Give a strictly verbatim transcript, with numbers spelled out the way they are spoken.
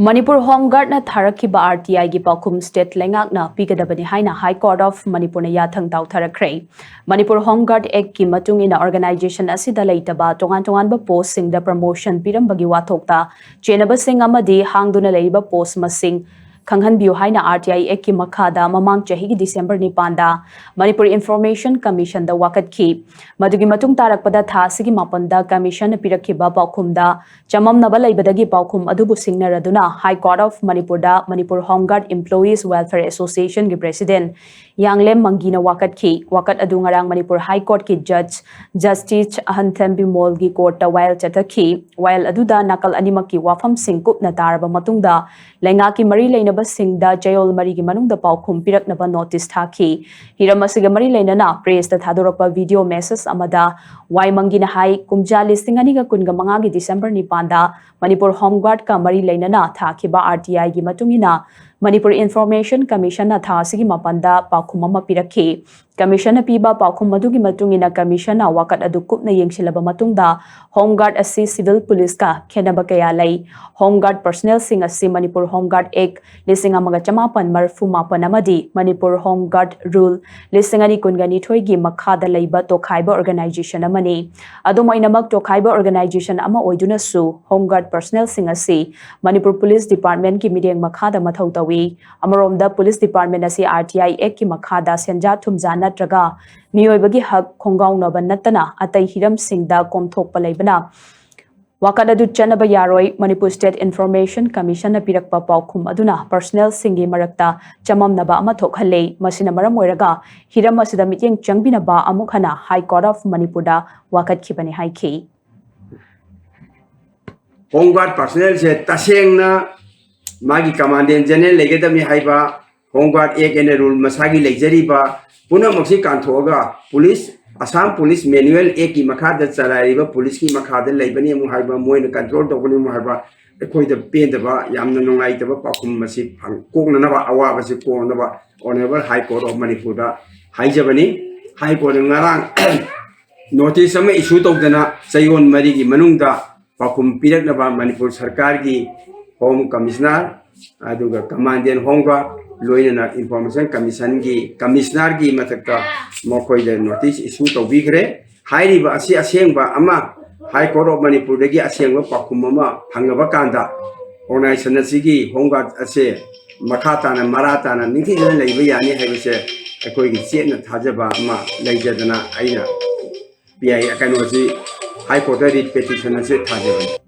Manipur home ꯒꯥꯔꯗꯅ ꯊꯥꯔꯛꯈꯤꯕ RTIꯒꯤ ꯄꯥꯎꯈꯨꯝ state ꯂꯩꯉꯥꯛꯅ ꯄꯤꯒꯗꯕꯅꯤ ꯍꯥꯏꯅ High Court of ꯃꯅꯤꯄꯨꯔꯅ ꯌꯥꯊꯪ ꯇꯥꯎꯊꯔꯛꯈ꯭ꯔꯦ꯫ ꯃꯅꯤꯄꯨꯔ ꯍꯣꯝ ꯒꯥꯔꯗ Actꯀꯤ ꯃꯇꯨꯡ ꯏꯟꯅ organization ꯑꯁꯤꯗ ꯂꯩꯇꯕ ꯇꯣꯉꯥꯟ ꯇꯣꯉꯥꯟꯕ postꯁꯤꯡꯗ promotion ꯄꯤꯔꯝꯕꯒꯤ ꯋꯥꯊꯣꯛꯇ ꯆꯦꯟꯅꯕꯁꯤꯡ ꯑꯃꯗꯤ ꯍꯥꯡꯗꯨꯅ ꯂꯩꯔꯤꯕ post ꯃꯁꯤꯡ ꯈꯪꯍꯟꯕꯤꯌꯨ ꯍꯥꯏꯅ RTI Actꯀꯤ ꯃꯈꯥꯗ ꯃꯃꯥꯡ ꯆꯍꯤꯒꯤ December ꯅꯤꯄꯥꯟꯗ ꯃꯅꯤꯄꯨꯔ Information Commissionꯗ ꯋꯥꯀꯠꯈꯤ꯫ ꯃꯗꯨꯒꯤ ꯃꯇꯨꯡ ꯇꯥꯔꯛꯄꯗ ꯊꯥ ꯑꯁꯤꯒꯤ ꯃꯥꯄꯟꯗ Commissionꯅ ꯄꯤꯔꯛꯈꯤꯕ ꯄꯥꯎꯈꯨꯝꯗ ꯆꯃꯝꯅꯕ ꯂꯩꯕꯗꯒꯤ ꯄꯥꯎꯈꯨꯝ ꯑꯗꯨꯕꯨ ꯁꯤꯡꯅꯔꯗꯨꯅ High Court of ꯃꯅꯤꯄꯨꯔꯗ Manipur home guard Employees Welfare Associationꯒꯤ president ꯌꯥꯡꯂꯦꯝ ꯃꯪꯒꯤꯅ ꯋꯥꯀꯠꯈꯤ꯫ ꯋꯥꯀꯠ ꯑꯗꯨ ꯉꯔꯥꯡ ꯃꯅꯤꯄꯨꯔ High Courtꯀꯤ judge Justice ꯑꯍꯟꯊꯦꯝ ꯕꯤꯃꯣꯜꯒꯤ courtꯇ ꯋꯥꯌꯦꯜ ꯆꯠꯊꯈꯤ꯫ ꯋꯥꯌꯦꯜ ꯑꯗꯨꯗ ꯅꯥꯀꯜ ꯑꯅꯤꯃꯛꯀꯤ ꯋꯥꯐꯝꯁꯤꯡ ꯀꯨꯞꯅ ꯇꯥꯔꯕ ꯃꯇꯨꯡꯗ ꯂꯩꯉꯥꯛꯀꯤ ꯃꯔꯤ ꯂꯩꯅꯕꯁꯤꯡꯗ ꯆꯌꯣꯜ ꯃꯔꯤꯒꯤ ꯃꯅꯨꯡꯗ ꯄꯥꯎꯈꯨꯝ ꯄꯤꯔꯛꯅꯕ notice ꯊꯥꯈꯤ꯫ ꯍꯤꯔꯝ ꯑꯁꯤꯒ ꯃꯔꯤ ꯂꯩꯅꯅ pressꯇ ꯊꯥꯗꯣꯔꯛꯄ video message ꯑꯃꯗ ꯋꯥꯏ ꯃꯪꯒꯤꯅ ꯍꯥꯏ, ꯀꯨꯝꯖꯥ ꯂꯤꯁꯤꯡ ꯑꯅꯤꯒ ꯀꯨꯟꯒ ꯃꯉꯥꯒꯤ December ꯅꯤꯄꯥꯟꯗ ꯃꯅꯤꯄꯨꯔ ꯍꯣꯝ ꯒꯥꯔꯗꯀ ꯃꯔꯤ ꯂꯩꯅꯅ ꯊꯥꯈꯤꯕ RTIꯒꯤ ꯃꯇꯨꯡ ꯏꯟꯅ ꯃꯅꯤꯄꯨꯔ Information Commissionꯅ ꯊꯥ ꯑꯁꯤꯒꯤ ꯃꯥꯄꯟꯗ ꯄꯥꯎꯈꯨꯝ ꯑꯃ ꯄꯤꯔꯛꯈꯤ꯫ Commissionꯅ ꯄꯤꯕ ꯄꯥꯎꯈꯨꯝ ꯑꯗꯨꯒꯤ ꯃꯇꯨꯡ ꯏꯟꯅ Commissionꯅ ꯋꯥꯀꯠ ꯑꯗꯨ ꯀꯨꯞꯅ ꯌꯦꯡꯁꯤꯜꯂꯕ ꯃꯇꯨꯡꯗ ꯍꯣꯝ ꯒꯥꯔꯗ ꯑꯁꯤ civil policeꯀ ꯈꯦꯠꯅꯕ ꯀꯌꯥ ꯂꯩ꯫ ꯍꯣꯝ ꯒꯥꯔꯗ personnelꯁꯤꯡ ꯑꯁꯤ ꯃꯅꯤꯄꯨꯔ ꯍꯣꯝ ꯒꯥꯔꯗ Act ꯂꯤꯁꯤꯡ ꯑꯃꯒ ꯆꯃꯥꯄꯟ ꯃꯔꯤꯐꯨ ꯃꯥꯄꯟ ꯑꯃꯗꯤ ꯃꯅꯤꯄꯨꯔ ꯍꯣꯝ ꯒꯥꯔꯗ Rule ꯂꯤꯁꯤꯡ ꯑꯅꯤ ꯀꯨꯟꯒ ꯅꯤꯊꯣꯏꯒꯤ ꯃꯈꯥꯗ ꯂꯩꯕ ꯇꯣꯈꯥꯏꯕ organization ꯑꯃꯅꯤ꯫ ꯑꯗꯨꯝ ꯑꯣꯏꯅꯃꯛ, ꯇꯣꯈꯥꯏꯕ organization ꯑꯃ ꯑꯣꯏꯗꯨꯅꯁꯨ ꯍꯣꯝ ꯒꯥꯔꯗ personnelꯁꯤꯡ ꯑꯁꯤ ꯃꯅꯤꯄꯨꯔ Police Departmentꯀꯤ ꯃꯤꯠꯌꯦꯡ ꯃꯈꯥꯗ ꯃꯊꯧ ꯇꯧꯏ꯫ ꯑꯃꯔꯣꯝꯗ, Police Department ꯑꯁꯤ RTI Actꯀꯤ ꯃꯈꯥꯗ ꯁꯦꯟꯖꯥ ꯊꯨꯝꯖꯥ ꯅꯠꯇ꯭ꯔꯒ ꯃꯤꯑꯣꯏꯕꯒꯤ ꯍꯛ ꯈꯣꯡꯒꯥꯎꯅꯕ ꯅꯠꯇꯅ ꯑꯇꯩ ꯍꯤꯔꯝꯁꯤꯡꯗ ꯀꯣꯝꯊꯣꯛꯄ ꯂꯩꯕꯅ ꯋꯥꯀꯠ ꯑꯗꯨ ꯆꯠꯅꯕ ꯌꯥꯔꯣꯏ꯫ ꯃꯅꯤꯄꯨꯔ State Information Commissionꯅ ꯄꯤꯔꯛꯄ ꯄꯥꯎꯈꯨꯝ ꯑꯗꯨꯅ personnelꯁꯤꯡꯒꯤ ꯃꯔꯛꯇ ꯆꯃꯝꯅꯕ ꯑꯃ ꯊꯣꯛꯍꯜꯂꯦ꯫ ꯃꯁꯤꯅ ꯃꯔꯝ ꯑꯣꯏꯔꯒ ꯍꯤꯔꯝ ꯑꯁꯤꯗ ꯃꯤꯠꯌꯦꯡ ꯆꯪꯕꯤꯅꯕ ꯑꯃꯨꯛ ꯍꯟꯅ High Court of ꯃꯅꯤꯄꯨꯔꯗ ꯋꯥꯀꯠꯈꯤꯕꯅꯤ ꯍꯥꯏꯈꯤ꯫ Home Guard personnelꯁꯦ ꯇꯁꯦꯡꯅ ꯃꯥꯒꯤ Commandant General ꯂꯩꯒꯗꯕꯅꯤ ꯍꯥꯏꯕ Home Guard Act and rule ꯃꯁꯥꯒꯤ ꯂꯩꯖꯔꯤꯕ ꯄꯨꯝꯅꯃꯛꯁꯤ ꯀꯥꯟꯊꯣꯛꯑꯒ Police, Assam Police Manual Actꯀꯤ ꯃꯈꯥꯗ ꯆꯂꯥꯏꯔꯤꯕ policeꯀꯤ ꯃꯈꯥꯗ ꯂꯩꯕꯅꯤ ꯑꯃꯨꯛ ꯍꯥꯏꯕ, ꯃꯣꯏꯅ control ꯇꯧꯒꯅꯤ ꯑꯃꯨꯛ ꯍꯥꯏꯕ, ꯑꯩꯈꯣꯏꯗ ꯄꯦꯟꯗꯕ, ꯌꯥꯝꯅ ꯅꯨꯡꯉꯥꯏꯇꯕ ꯄꯥꯎꯈꯨꯝ ꯑꯁꯤ ꯐꯪ-, ꯀꯣꯛꯅꯅꯕ, ꯑꯋꯥꯕꯁꯤ ꯀꯣꯛꯅꯕ Honourable High Court of ꯃꯅꯤꯄꯨꯔꯗ ꯍꯥꯏꯖꯕꯅꯤ꯫ High Courtꯅ ꯉꯔꯥꯡ notice ꯑꯃ issue ꯇꯧꯗꯅ ꯆꯌꯣꯜ ꯃꯔꯤꯒꯤ ꯃꯅꯨꯡꯗ ꯄꯥꯎꯈꯨꯝ ꯄꯤꯔꯛꯅꯕ ꯃꯅꯤꯄꯨꯔ ꯁꯔꯀꯥꯔꯒꯤ Home Commissioner, ꯑꯗꯨꯒ Commandant Home Guard, ꯂꯣꯏꯅꯅ Information Commissionꯒꯤ Commissionerꯒꯤ ꯃꯊꯛꯇ ꯃꯈꯣꯏꯗ notice issue ꯇꯧꯕꯤꯈ꯭ꯔꯦ꯫ ꯍꯥꯏꯔꯤꯕ ꯑꯁꯤ ꯑꯁꯦꯡꯕ ꯑꯃ, High Court of ꯃꯅꯤꯄꯨꯔꯗꯒꯤ ꯑꯁꯦꯡꯕ ꯄꯥꯎꯈꯨꯝ ꯑꯃ ꯐꯪꯉꯕ ꯀꯥꯟꯗ organization ꯑꯁꯤꯒꯤ Home Guard ꯑꯁꯦ ꯃꯈꯥ ꯇꯥꯅ ꯃꯔꯥ ꯇꯥꯅ ꯅꯤꯡꯊꯤꯖꯅ ꯂꯩꯕ ꯌꯥꯅꯤ ꯍꯥꯏꯕꯁꯦ ꯑꯩꯈꯣꯏꯒꯤ ꯆꯦꯠꯅ ꯊꯥꯖꯕ ꯑꯃ ꯂꯩꯖꯗꯅ ꯑꯩꯅ P I ꯀꯩꯅꯣꯁꯤ High Courtꯇ writ petition ꯑꯁꯤ ꯊꯥꯖꯕꯅꯤ꯫